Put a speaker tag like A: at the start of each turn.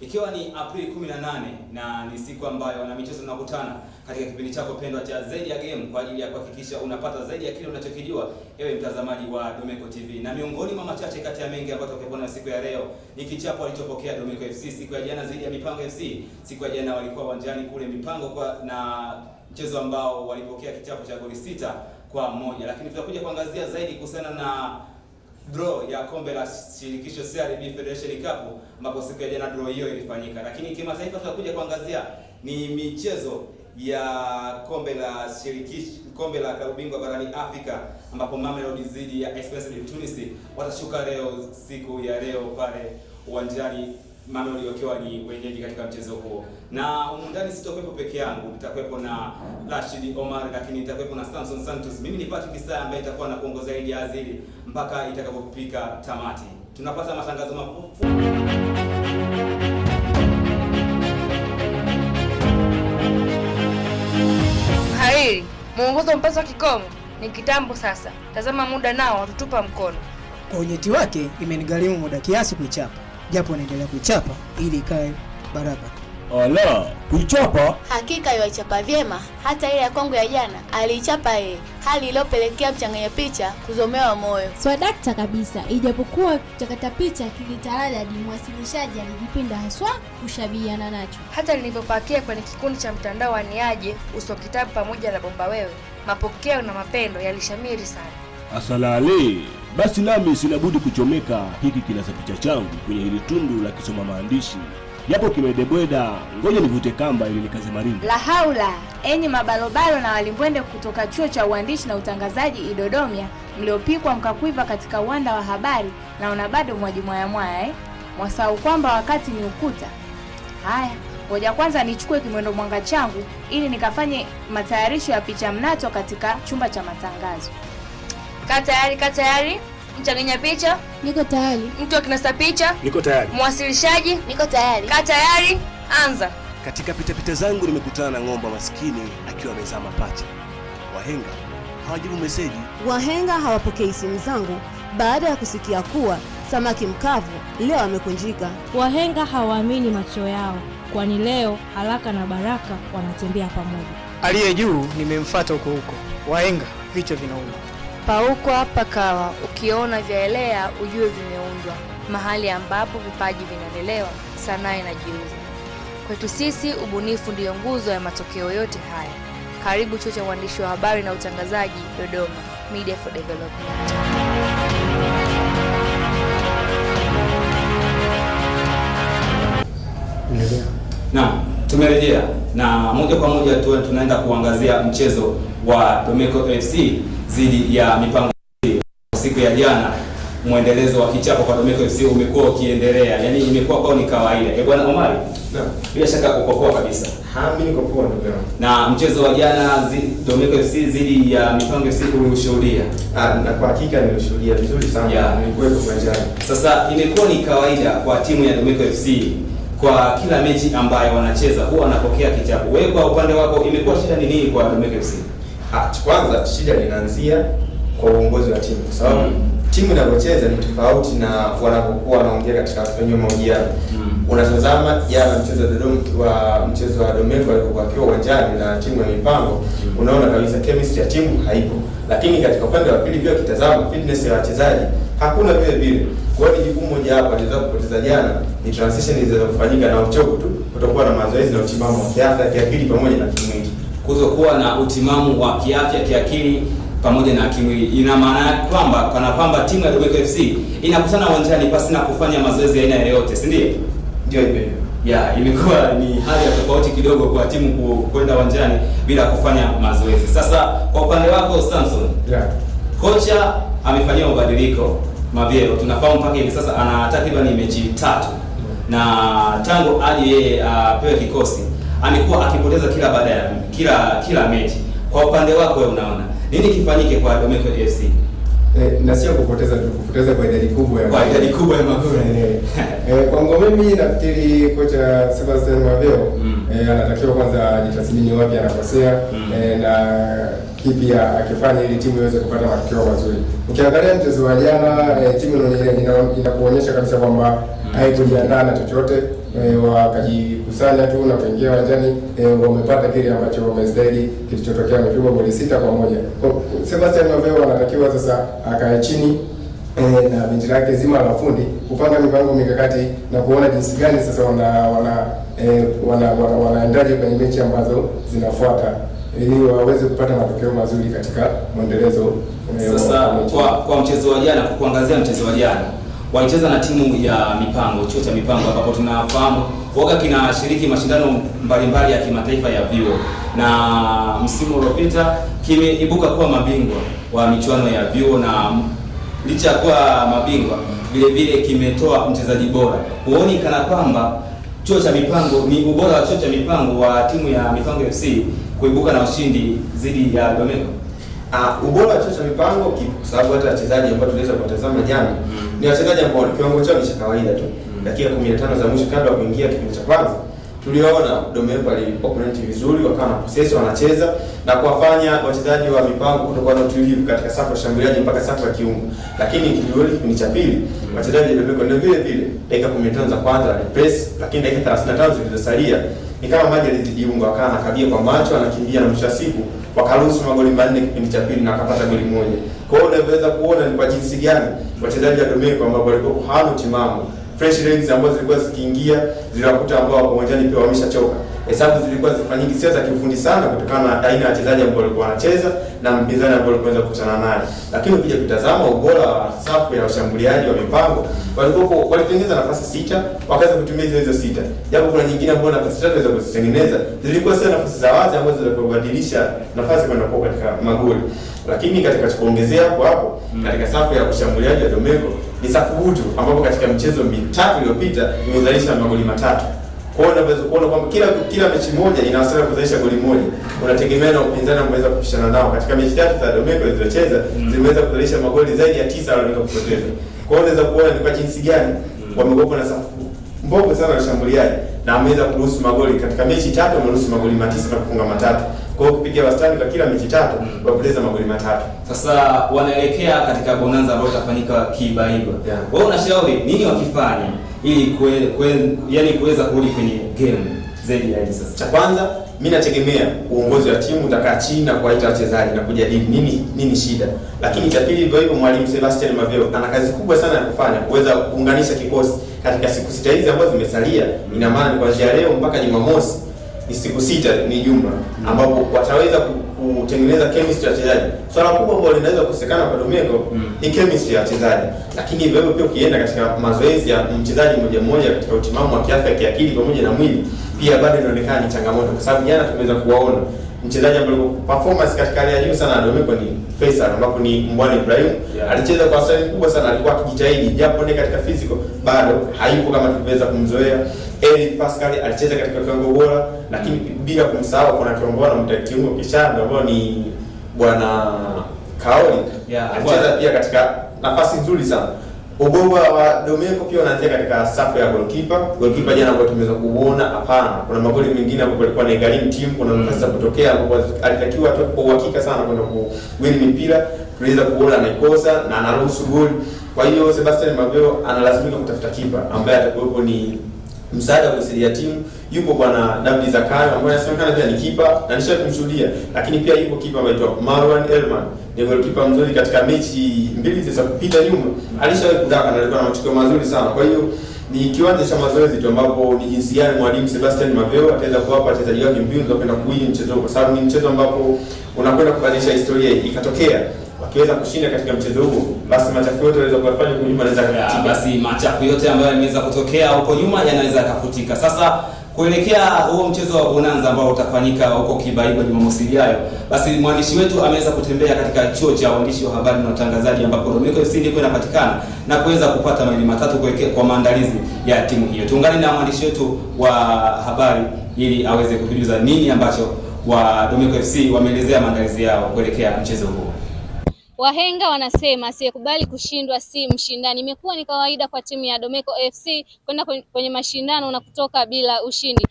A: Ikiwa ni Aprili 18 na ni siku ambayo wanamichezo tunakutana katika kipindi chako pendwa cha Zaidi ya Game kwa ajili ya kuhakikisha unapata zaidi ya kile unachokijua, ewe mtazamaji wa Domeko TV. Na miongoni mwa machache kati ya mengi ambayo tutakuwa siku ya leo ni kichapo walichopokea Domeko FC siku ya jana dhidi ya Mipango FC. Siku ya jana walikuwa uwanjani kule Mipango kwa na mchezo ambao walipokea kichapo cha goli 6-1, lakini tutakuja kuangazia zaidi kuhusiana na draw ya kombe la shirikisho CRB Federation Cup ambapo siku ya jana draw hiyo ilifanyika. Lakini kimataifa tutakuja kuangazia ni michezo ya kombe la shirikisho, kombe la klabu bingwa barani Afrika ambapo Mamelodi dhidi ya Esperance de Tunis watashuka leo, siku ya leo pale uwanjani, Mamelodi wakiwa ni wenyeji katika mchezo huo. Na humu ndani sitakuwepo peke yangu, nitakuwepo na Rashid Omar, lakini nitakuwepo na Samson Santos. Mimi ni Patrick Isaya ambaye nitakuwa na kuongoza hili jahazi hili mpaka itakapofika tamati. Tunapata matangazo mafupi.
B: Mhariri, muongozo mpaso kikomo ni kitambo sasa. Tazama muda nao watutupa mkono.
C: Kwa unyeti wake imenigharimu muda kiasi kuichapa, japo naendelea kuichapa ili ikae barabara.
D: Ala, kuichapa?
E: Hakika yuaichapa vyema, hata ile ya kwangu ya jana aliichapa yeye, hali iliyopelekea mchanganya picha kuzomewa moyo.
F: Swadakta kabisa, ijapokuwa chakata picha kilitaradadi, mwasilishaji alijipinda haswa kushabihiana nacho.
B: Hata nilivyopakia kwenye kikundi cha mtandao wa Niaje uso kitabu pamoja na bomba wewe, mapokeo na mapendo yalishamiri sana.
D: Asalale, basi nami sina budi kuchomeka hiki kinasa picha changu kwenye hili tundu la kisoma maandishi. Yapo kimedebweda, ngoja nivute kamba ili nikaze marinda.
G: La haula, enyi mabalobalo na walimbwende kutoka chuo cha uandishi na utangazaji Idodomia, mliopikwa mkakuiva katika uwanda wa habari na una bado mwajimwaya mwaya Mwasahau kwamba wakati ni ukuta. Haya, ngoja kwanza nichukue kimwendo mwanga changu ili nikafanye matayarisho ya picha mnato katika chumba cha matangazo.
B: Kaa tayari, kaa tayari. Mchanganya picha?
F: Niko tayari.
B: Mtu akinasa picha?
D: Niko tayari.
B: Mwasilishaji?
E: Niko tayari.
B: Kaa tayari, anza.
D: Katika pitapita zangu nimekutana na ng'omba maskini akiwa amezaa mapacha. Wahenga hawajibu meseji.
H: Wahenga hawapokei simu zangu baada ya kusikia kuwa samaki mkavu leo amekunjika.
F: Wahenga hawaamini macho yao, kwani leo haraka na baraka wanatembea pamoja.
C: Aliye juu nimemfuata huko huko. Wahenga vichwa vinauma.
B: Paukwa pakawa, ukiona vyaelea ujue vimeundwa. Mahali ambapo vipaji vinalelewa, sanaa inajiuza. Kwetu sisi ubunifu ndiyo nguzo ya matokeo yote haya. Karibu chuo cha uandishi wa habari na utangazaji Dodoma, Media for Development.
A: Naam, tumerejea na moja kwa moja tunaenda kuangazia mchezo wa Domeko FC dhidi ya Mipango FC. Siku ya jana muendelezo wa kichapo kwa Domeko FC umekuwa ukiendelea, yani imekuwa kwao ni kawaida. Eh, bwana Omari,
I: naam,
A: bila shaka uko poa kabisa.
I: Mimi niko poa ndugu yangu.
A: Na mchezo wa jana Domeko FC dhidi ya Mipango FC uliushuhudia?
I: Na kwa hakika nilishuhudia vizuri sana. Nilikuwepo uwanjani.
A: Sasa imekuwa ni kawaida kwa timu ya Domeko FC kwa kila mechi ambayo wanacheza huwa wanapokea kichapo. Wewe kwa upande wako imekuwa shida ni nini kwa Domeko FC?
I: Kwanza shida linaanzia kwa uongozi wa timu, kwa sababu timu inapocheza ni tofauti na wanapokuwa wanaongea katika kwenye mahojiano. Unatazama jana mchezo wa Dodoma wa mchezo wa Domeko alipokuwa akiwa uwanjani na timu ya Mipango, unaona kabisa chemistry ya timu haipo. Lakini katika upande wa pili pia ukitazama fitness ya wachezaji hakuna vile vile. Kwa hiyo ni jukumu moja hapo aliweza kupoteza jana ni transition iliweza kufanyika na uchovu tu, kutokuwa na mazoezi na utimamu wa kiafya, kiakili pamoja na kimwili.
A: Kutokuwa na utimamu wa kiafya, kiakili pamoja na kimwili. Ina maana kwamba kana kwamba timu ya Domeko FC inakutana uwanjani pasi na kufanya mazoezi aina yoyote, si ndio?
I: Ndio hivyo.
A: Yeah, imekuwa ni hali ya tofauti kidogo kwa timu kwenda uwanjani bila kufanya mazoezi. Sasa kwa upande wako Samson,
I: yeah,
A: kocha amefanyia mabadiliko Mabiero, tunafahamu mpaka hivi sasa ana takriban mechi 3 na tangu aje yeye apewe kikosi amekuwa akipoteza kila baada ya kila mechi. Kwa upande wako wewe unaona nini kifanyike kwa Domeko FC?
I: Na sio kupoteza tu, kupoteza kwa idadi kubwa ya
A: kwa idadi kubwa ya magoli.
I: Kwangu mimi nafikiri kocha Sebastian Maveo anatakiwa kwanza ajitathmini wapi anakosea, na kipi akifanya ili timu iweze kupata matokeo mazuri. Ukiangalia mchezo wa jana, timu inakuonyesha kabisa kwamba haikujiandaa na chochote.
J: Wakajikusanya tu na kuingia uwanjani, wamepata kile ambacho wamestahili. Kilichotokea wamepigwa goli 6-1. Sebastian Maveo anatakiwa sasa akae chini na benchi lake zima la fundi kupanga mipango mikakati na kuona jinsi gani sasa wanaendaje kwenye mechi ambazo zinafuata ili waweze kupata matokeo mazuri katika mwendelezo.
A: Sasa kwa mchezo wa jana, kwa kuangazia mchezo wa jana, walicheza na timu ya Mipango, chuo cha Mipango, ambapo tunafahamu waga kinashiriki mashindano mbalimbali ya kimataifa ya vyuo, na msimu uliopita kimeibuka kuwa mabingwa wa michuano ya vyuo, na licha ya kuwa mabingwa vile vile kimetoa mchezaji bora. Huoni kana kwamba chuo cha Mipango ni ubora wa chuo cha Mipango wa timu ya Mipango FC kuibuka na ushindi dhidi ya Domeko?
I: Ubora wa chuo cha Mipango kipo, kwa sababu hata wachezaji ambao tuliweza kuwatazama jana ni wachezaji ambao kiwango chao ni cha kawaida tu. Dakika 15 za mwisho kabla ya kuingia kipindi cha kwanza tuliona Domeko ali-opponent vizuri, wakawa na possess, wanacheza na kuwafanya wachezaji wa Mipango kutokuwa na utulivu katika safu ya ushambuliaji mpaka safu ya kiungo. Lakini tuliona kipindi cha pili wachezaji wa Domeko ndio vile vile, dakika 15 za kwanza walipress, lakini dakika 35 zilizosalia ni kama maji yalizidi unga, wakawa nakabia kwa macho, anakimbia na mwisho wa siku wakaruhusu magoli 4 kipindi cha pili na wakapata goli moja. Kwa hiyo unaweza kuona ni kwa jinsi gani wachezaji wa Domeko ambao walikuwa hawana utimamu, fresh legs ambazo zilikuwa zikiingia ziliwakuta ambao wako uwanjani pia wameshachoka. Hesabu zilikuwa zifanyiki sio za kiufundi sana kutokana na aina ya wachezaji ambao walikuwa wanacheza na mpinzani ambao walikuwa kukutana naye. Lakini ukija kutazama ubora wa safu ya washambuliaji wa Mipango, walikuwa walitengeneza nafasi 6, wakaweza kutumia hizo 6. Japo kuna nyingine ambazo nafasi 3 za kuzitengeneza zilikuwa sio nafasi za wazi ambazo zilikuwa kubadilisha nafasi kwenda kwa katika magoli. Lakini katika kuongezea hapo hapo katika safu ya ushambuliaji wa Domeko ni safu butu ambapo katika mchezo mitatu iliyopita imezalisha magoli 3. Kwa hiyo unaweza kuona kwamba kila mechi moja inaweza kuzalisha goli moja. Unategemea na upinzani ambao kupishana nao. Katika mechi 3 za Domeko zilizocheza zimeweza kuzalisha magoli zaidi ya 9 walioweza kupoteza. Kwa hiyo unaweza kuona ni kwa jinsi gani wamekuwa na safu mbovu sana ya ushambuliaji na wameweza kuruhusu magoli katika mechi 3, wameruhusu magoli 9 na kufunga 3. Kwa hiyo kupiga wastani kwa kila mechi 3 wapoteza magoli 3.
A: Sasa wanaelekea katika bonanza ambayo itafanyika Kibaigwa. Wewe unashauri nini wakifanye ili yani kuweza kurudi kwenye game zaidi ya hivi sasa?
I: Cha kwanza mimi nategemea uongozi wa timu utakaa chini na kuwaita wachezaji na kujadili nini shida. Lakini cha pili, hivyo hivyo mwalimu Sebastian Maveo ana kazi kubwa sana ya kufanya kuweza kuunganisha kikosi katika siku 6 hizi ambazo zimesalia. Ina maana kuanzia leo mpaka Jumamosi ni siku 6 ni jumla ambapo wataweza kutengeneza chemistry ya wachezaji. Swala kubwa ambalo linaweza kukosekana kwa Domeko ni chemistry ya wachezaji. Lakini hivyo hivyo pia ukienda katika mazoezi ya mchezaji mmoja mmoja katika utimamu wa kiafya, kiakili pamoja na mwili pia bado inaonekana ni changamoto, kwa sababu jana tumeweza kuwaona mchezaji ambaye performance katika hali ya juu sana Domeko ni Faisal, ambapo ni Mbwana Ibrahim. Alicheza kwa style kubwa sana, alikuwa akijitahidi japo ni katika physical bado hayupo kama tuliweza kumzoea. Eric Pascal alicheza katika kiwango bora, lakini bila kumsahau kuna kiungo na mtakiungo Kishando ambao ni bwana Kaoli alicheza pia katika nafasi nzuri sana. Ubora wa Domeko pia unaanzia katika safu ya goalkeeper. Goalkeeper jana ambaye tumeweza kuona, hapana, kuna magoli mengine ambapo alikuwa anaigharimu timu, kuna nafasi za kutokea ambapo alitakiwa atoke kwa uhakika sana kwenda kuwin mipira, tuliweza kuona anaikosa na anaruhusu goli. Kwa hiyo Sebastian Maveo analazimika kutafuta kipa ambaye atakuwepo ni msaada wa kusaidia timu. Yupo bwana David Zakayo ambaye anasemekana pia ni kipa na nishawahi kumshuhudia, lakini pia yupo kipa ambaye anaitwa Marwan Elman, ni goalkeeper mzuri. Katika mechi 2 zilizopita nyuma alishawahi kudaka na alikuwa na matokeo mazuri sana. Kwa hiyo ni kiwanja cha mazoezi tu ambapo ni jinsi gani mwalimu Sebastian Maveo ataweza kuwapa wachezaji wake mbinu za kwenda kuwin mchezo, kwa sababu ni mchezo ambapo unakwenda kubadilisha historia. Ikatokea wakiweza kushinda katika mchezo huo, basi machafu yote yanaweza kufanya huko nyuma yanaweza kufutika.
A: Basi machafu yote ambayo yameweza kutokea huko nyuma yanaweza kufutika. Sasa kuelekea huo mchezo wa bonanza ambao utafanyika huko Kibaigwa Jumamosi ijayo, basi mwandishi wetu ameweza kutembea katika chuo cha uandishi wa habari na utangazaji ambapo Domeko FC ndiko inapatikana na kuweza kupata maili 3 kuelekea kwa maandalizi ya timu hiyo. Tuungane na mwandishi wetu wa habari ili aweze kutujuza nini ambacho wa Domeko FC wameelezea maandalizi yao kuelekea mchezo huo.
K: Wahenga wanasema asiyekubali kushindwa si mshindani. Imekuwa ni kawaida kwa timu ya Domeko FC kwenda kwenye mashindano na kutoka bila ushindi.